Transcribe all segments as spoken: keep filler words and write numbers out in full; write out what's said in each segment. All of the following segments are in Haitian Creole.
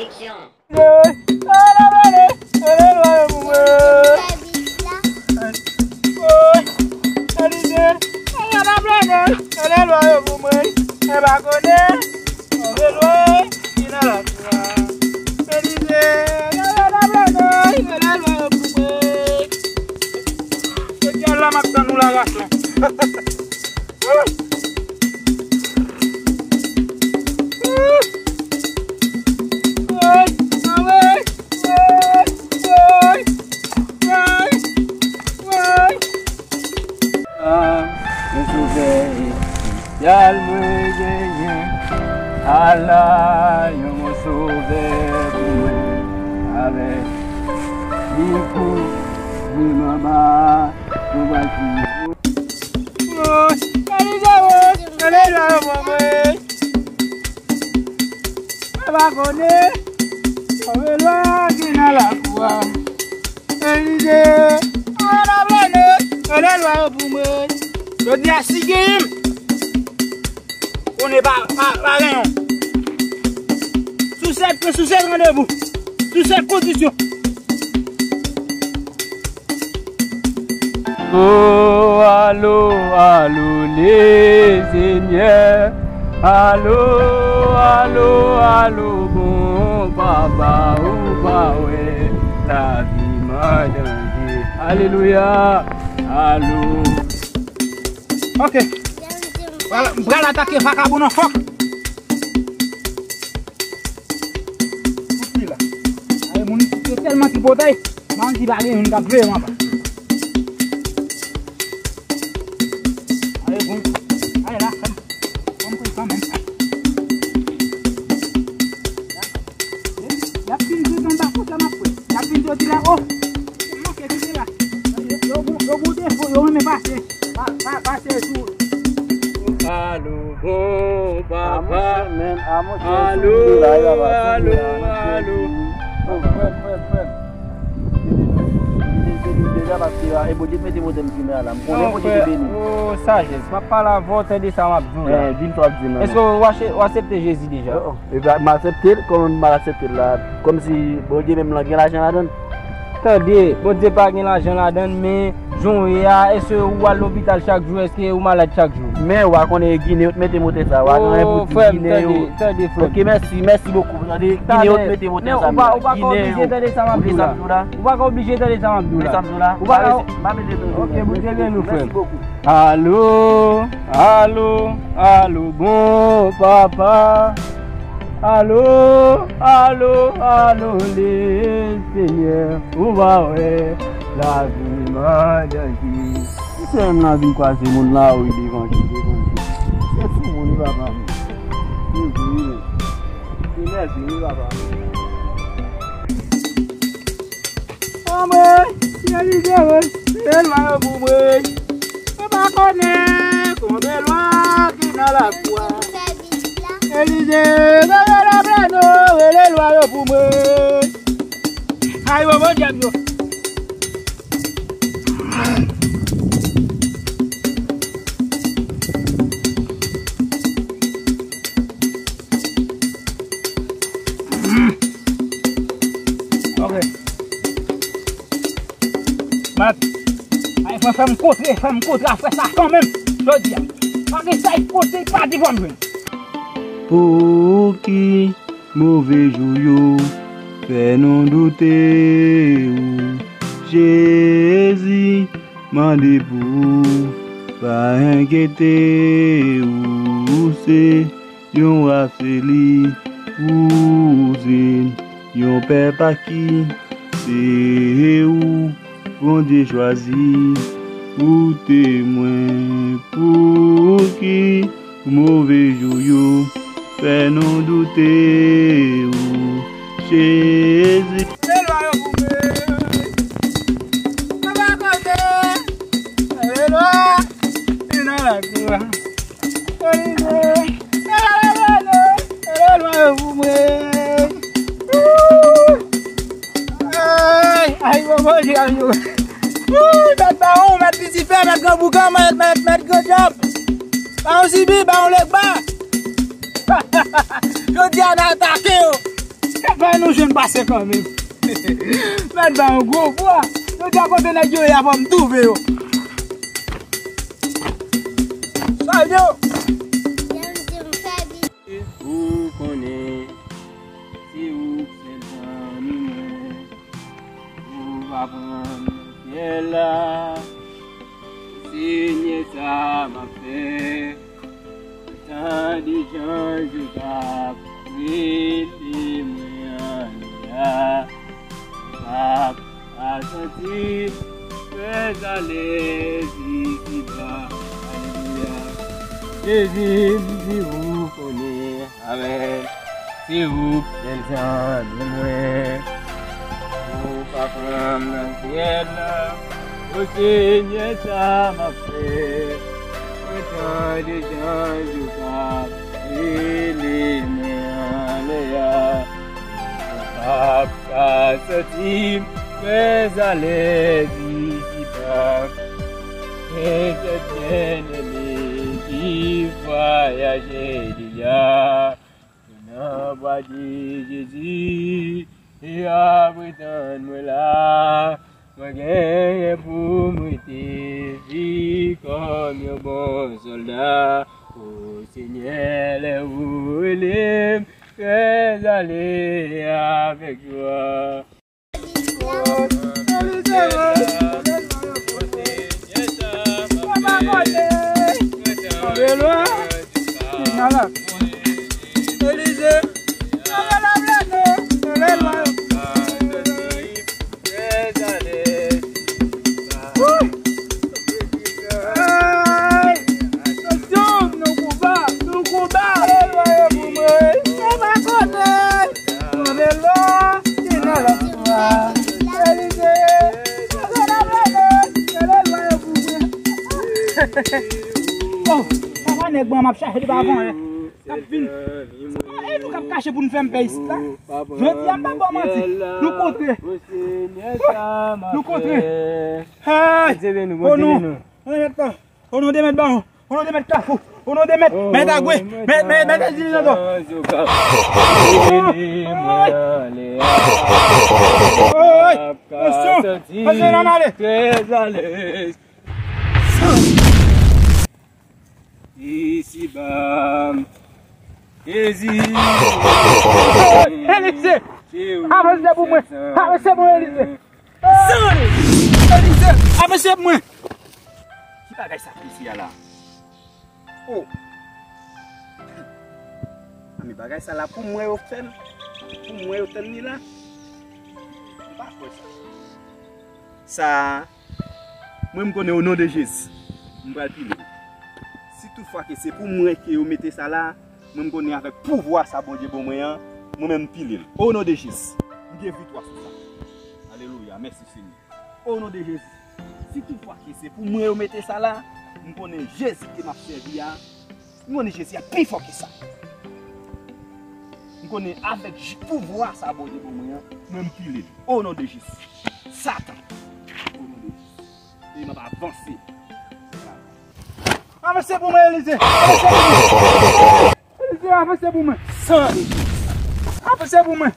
Aksyon. Jodi a la m ap tann ou la, gason. Yon sovè espesyal mwen genyen. Ala yon sovè pou mwen. Avèk li pou mwen anba. Ou pral kriye. Alelouya, alelouya, mwen. Papa konnen, alelouya, ki nan lakou a. Elize, alelouya, alelouya, pou mwen. Jodi a, si genyen m, konnen pa, pa, pa genyen. Sou sèt, sou sèt randevou. Sou sèt kondisyon. Oh, alo, alo, le Senyè. Alo, alo, alo, bon papa, ou pa wè lavi m an danje. Alelouya. Alo. Ok. Pral, pral atake vakabon nan fòk. Tout li la. Ay, moun yo tèlman tripotay, m pa konn si pa gen youn k ap veye m anba. Ay, bon. Ay, la, fè m, fè m pran kanmenm. Y ap fin sot anba kot la, m ap kwè. Y ap fin soti la, oh! Yo, yo, yo, yo gon defo, yo renmen pase. Pa, pa, pase sou. Alo, bon papa. Alo, alo, alo. Oh, frè, frè, frè. Deja paske, e, Bondye mete moto m fime a la. M konnen Bondye te beni. Oh, sajès, m ap pale avè w, tande sa m ap di w la. Eh, di m sa w ap di m nan. Èske w ache-, w aksepte Jezi deja? Oh, oh. E pa, m aksepte l, kòman m al aksepte l la? Kòmsi Bondye menm lan gen lajan ladan l? Tande, Bondye pa gen lajan ladan l, men jan w ye a, èske ou al lopital chak jou? Èske ou malad chak jou? Men w a konnen e Ginen yo t mete motè sa, w a gen anyen pou di Ginen yo. Tande, tande, frè m. Ok, mèsi, mèsi bokou. Tande, Ginen yo t mete motè sa. Ou pa ka oblije tande sa m ap di w la. Ou pa ka oblije tande sa m ap di w la. Ou pa ka. Ok, Bondye beni w, frè m. Mèsi bokou. Alo, alo, alo, bon papa. Alo, alo, alo, le Senyè, ou pa wè lavi m an danje. Misye menm nan vin kwaze moun la, wi, devan li, devan li. Se sou moun, wi, papa m. Wi, wi, wi. Se nève, wi, papa m. Anmwe, Seyè Jezi, rele lwa yo pou mwen. Mwen pa konnen konbyen lwa ki nan lakou a. Elize, rele lwa yo, rele lwa yo pou mwen. Ay, yo, bon dyab yo. Ok. Mat. Ay, fè, fè m kontre, fè m kontre a frè sa kanmenm. Jodi a. Pa gen sa y kote y pa devan m jwenn. Pouki move jou yo fè nou doute ou, Jezi? Mande pou ou, pa enkyete ou, ou se yon wa seli, ou se yon pèp a ki se ou Bondye chwazi pou temwen. Pouki move jou yo fè nou doute ou, Jezi? Lelwa yo pou mwen. Papa kote. Lelwa. Li nan lakou a. Lelwa yo pou mwen. Ay, ay, bon, bon, Bondye, ay, yo. Wouy, mèt bawon, mèt Lisifè, mèt gran boukan, mèt, mèt, mèt gran dyab. Bawon Sibi, bawon Legba. Jodi a, n a atake yo. Bay nou jwenn pase kanmenm. Mèt ba yon gwo vwa. Yo di a kote nèg yo ye a, fò m twouve yo. Sa yo. Ou konnen, se ou k sèl zanmi mwen. Ou pa pran m nan syèl la. Senyè, sa m ap fè. Tande jan yo t ap rele mwen anlè a. M p ap ka santi m trèzalèz isiba. Alelouya. Jezi, m di ou konnen. Amèn. Se ou k sèl zanmi mwen. Ou pa pran m nan syèl la. O Senyè, sa m ap fè? Mwen tande jan yo t ap rele mwen anlè a. Mwen p ap ka santi m trèzalèz isiba. Gen kèk byeneme ki vwayaje deja. Nan bwa de Jezi, y ap tann mwen la. Mwen genyen pou m rete viv kòm yon bon sòlda. O Senyè, lè ou rele m, trèzalèz avèk jwa. Oh, papa nèg mwen m ap chache depi avan yè. K ap vin. E nou k ap kache pou n fè m pè isit la. Jodi a m pa ba w manti. Nou kontre. Nou kontre. Hey! Bondye beni nou, Bondye beni nou. O non de mèt Bawon, o non de mèt Kafou, o non de mèt, mèt Agwe, mèt, mèt, mèt Zilizanto. Oy! Atensyon! Atensyon, n ale! Isiba, Jezi. Elize! Avanse pou mwen! Avanse pou mwen, Elize! San! Elize! Avanse pou mwen! Ki bagay sa k isi a la? Oh! A, men bagay sa la, pou mwen yo fè l, pou mwen yo fè l ni la. M pa kwè sa. Sa a, mwen m konnen o non de Jezi, m pral pile l. Si toutfwa ke se pou mwen ke yo mete sa la, mwen m konnen avèk pouvwa sa Bondye ban mwen an, mwen menm m pile l. O non de Jezi, m gen viktwa sou sa. Alelouya, mèsi Senyè. O non de Jezi, si toutfwa ke se pou mwen yo mete sa la, m konnen Jezi ke m ap sèvi a, m konnen Jezi a pi fò ke sa. M konnen avèk ji-, pouvwa sa Bondye ban mwen an, mwen m pile l. O non de Jezi. Satan. O non de Jezi. E m ap avanse. Avanse pou mwen, Elize. Avanse pou mwen. Elize, avanse pou mwen. San Jezi. Avanse pou mwen.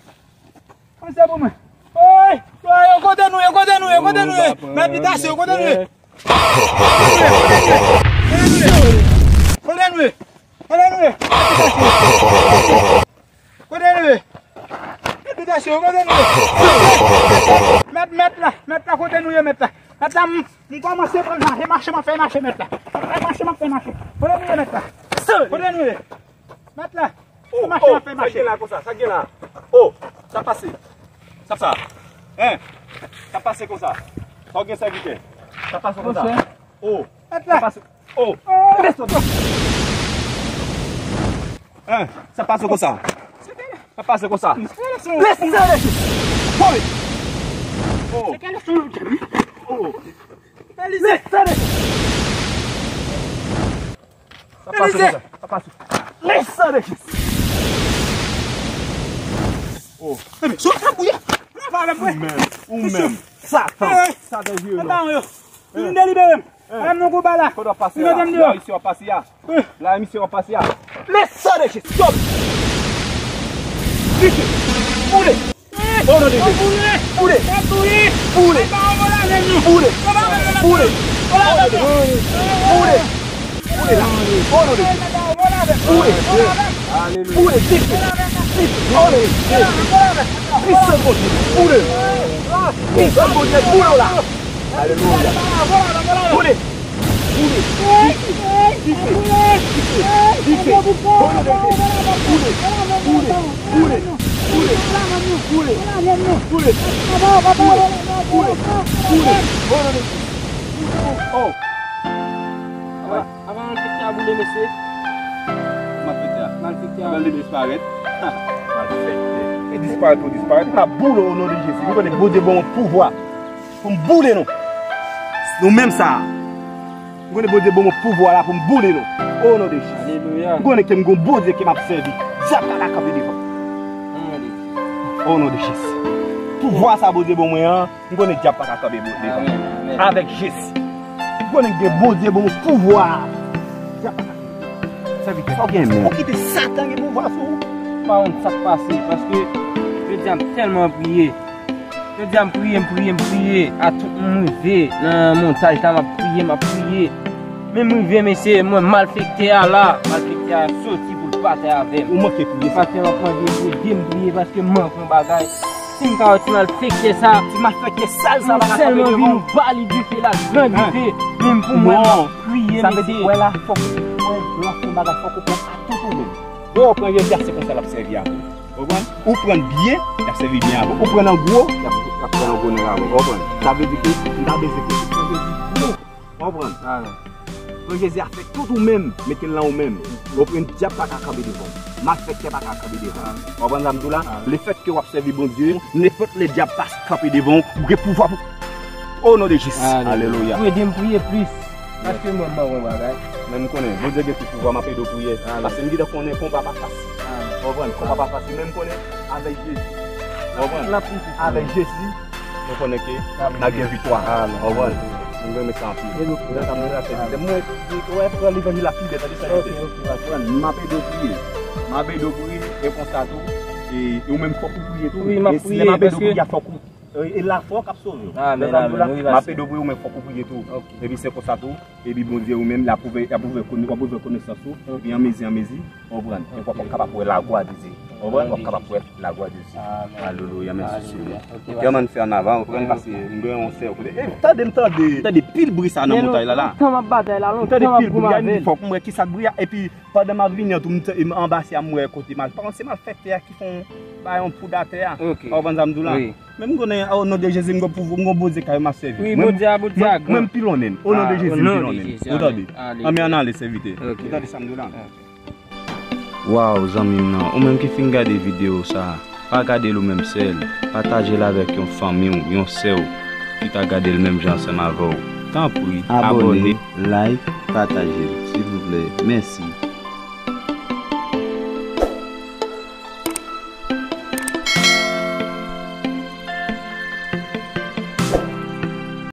Avanse pou mwen. Oy! Oy, yo kote nou ye, kote nou ye, kote nou ye? Mèt Bitasye, kote nou ye? Kote nou ye? Kote nou ye? Kote nou ye? Mèt Bitasye, kote nou ye? Mèt, mèt la, mèt la, kote nou ye, mèt la? Mèt la, m, m kòmanse pran mache, mache, m ap fè mache, mèt la. M ap fè mache, m ap fè mache. Kote nou ye, mèt la? Kote nou ye? Mèt la. Oh, mache, oh, mache, sa mache. Gen la konsa, sa gen la. Oh, sa pase. Sa sa. Hein? Sa pase konsa. Sa gen sèvitè. Sa pase konsa. Oh. Mèt la. Sa pase. Oh. Oh. Lèse. Hein? Sa pase konsa. Sa pase konsa. Lèse. Lèse. Boy. Oh. Oh. Lèse. Sa pase konsa. Sa pase. Lèse sa de Jezi. Oh. Ebyen, sou sa pou ye. Ou menm. Ou menm. Satan. Satan jere non. Vin delibere m. Alè m nan konba la. Kote w ap pase la? La misye w ap pase a. La misye w ap pase a. Lèse sa de Jezi. Stop. Vite. Boule! O non de Jezi! Boule! Boule! Boule! Boule! Boule! O non de Jezi! Boule! Boule la! O non de Jezi! Boule! Boule! Dife! Dife! O non de Jezi! Pisans Bondye! Boule! Pisans Bondye! Boule la! Alelouya! Boule! Boule! Dife! Dife! Dife! Dife! O non de Jezi! Boule! Boule! Boule! Boule! Boule! Boule! Boule! Boule! Boule! O non de Jezi! Oh! Avan, avan malfektè a boule, mesye. Malfektè a. Malfektè a. Avan li disparèt. Malfektè. E disparèt ou disparèt, m ap boule o non de Jezi. M konnen Bondye ban mwen pouvwa pou m boule nou. Nou menm sa. M konnen Bondye ban mwen pouvwa la pou m boule nou. O non de Jezi. Alelouya. M konnen ke m gon Bondye ke m ap sèvi. Dyab pa ka kanpe devan. O non de Jezi. Pouvwa sa Bondye ban mwen an, m konnen dyab pa ka kanpe devan. Amèn, amèn. Avèk Jezi. M konnen ke Bondye ban mwen pouvwa. Dyab pa ka kanpe. Sèvitè, sa w gen menm? Ou kite Satan gen pouvwa sou ou. M pa konn sa k pase, paske jodi a m tèlman priye. Jodi a m priye, m priye, m priye. A tout m rive nan montaj la, m ap priye, m ap priye. Men m rive, mesye, m wè malfektè a la. Malfektè a soti pou l batay avè m. Ou manke priye sa. Pastè, m ap mande pou ede m priye paske m manke yon bagay. Si m ka wè ti malfektè sa, ti malfektè sal sa pa ka kanpe devan. Sèlman vin ou ba li dife la, gran dife. Menm pou mwen, m ap priye, mesye. Sa vle di, wè la, fòk, wè, lè w ap fè yon bagay, fòk ou pran ak tout ou menm. Lè w pran Jezi a, se konsa l ap sèvi avè w. Ou konprann? Ou pran byen, l ap sèvi byen avè w. Ou pran nan gwo, l ap, l ap pran nan gwo nan avè w. Ou konprann? Sa vle di ke m ta bezwen ke ou pran Jezi gwo. Ou konprann? Pran Jezi a, fè tout ou menm, mete l nan ou menm. Ou konprann? Dyab pa ka kanpe devan w. Malfektè pa ka kanpe devan w. Ou konprann sa m di w la? Lefètke w ap sèvi Bondye, nenpòt lè dyab pa kanpe devan w, ou gen pouvwa pou. O non de Jezi. Alelouya. Ou ede m priye plis. Paske mwen, mwen, mwen, bagay. Men m konnen, Bondye gen tout pouvwa, m ap ede w priye. Paske m gentan konnen konba pa fasil. Ou konprann? Konba pa fasil, men m konnen avèk Jezi. Ou konprann? Avèk Jezi, nou konnen ke n ap gen viktwa. Ou konprann? Nou renmen sa anpil. Mwen, mwen, mwen, mwen, mwen, pran levanjil la pi bèl, tande sa, tande. M ap ede w priye. M ap ede w priye, e konsa tou, e, e ou menm fòk ou priye tou. Wi, m ap priye, paske lè m ap ede w priye, fòk ou E, e lafwa w k ap sove w. Amèn, amèn, wi, pastè. M ap ede w priye, ou menm fòk ou priye tou. Ok. Epi se konsa tou, epi Bondye ou menm, l ap ouvè, l ap ouvè kone-, w ap ouvè konesans ou, epi anmezi, anmezi, ou konprann, epi w ap kapab wè la gloire de Dieu. Ou konprann? W ap kapab wè la gloire de Dieu. Amèn. Alelouya, mèsi Senyè. Ok, ann fè an avan, ou konprann, pase, m gen yon sè kote. E, tande, m tande, m tande pil bri sa nan montay la, la. Lontan m ap batay la, lontan m ap goumen avè l. Fòk m wè kisa k bri a, epi pandan m ap vini an tou, m t-, m anba sè a, m wè kote mal, pa se malfektè a ki fè yon bagay, yon poud atè a. Ok. Ou konprann sa m di w la? Wi. Men m konnen, o non de Jezi, m gon pou, m gon Bondye kay m ap sèvi. Wi, Bondye a, Bondye a gran. Mwen m pilonnen. O non de Jezi, m pilonnen. Ou tande? Aleluya. Anmè, ann ale, sèvitè. Ok. Ou tande sa m di w la? Waw, zanmi m nan, ou menm ki fin gade videyo sa, pa gade l ou menm sèl, pataje l avèk yon fanmi w, yon sè w ki ta gade l menm jan ansanm avè w. Tanpri, abòne, like, pataje l, silvouplè. Mèsi.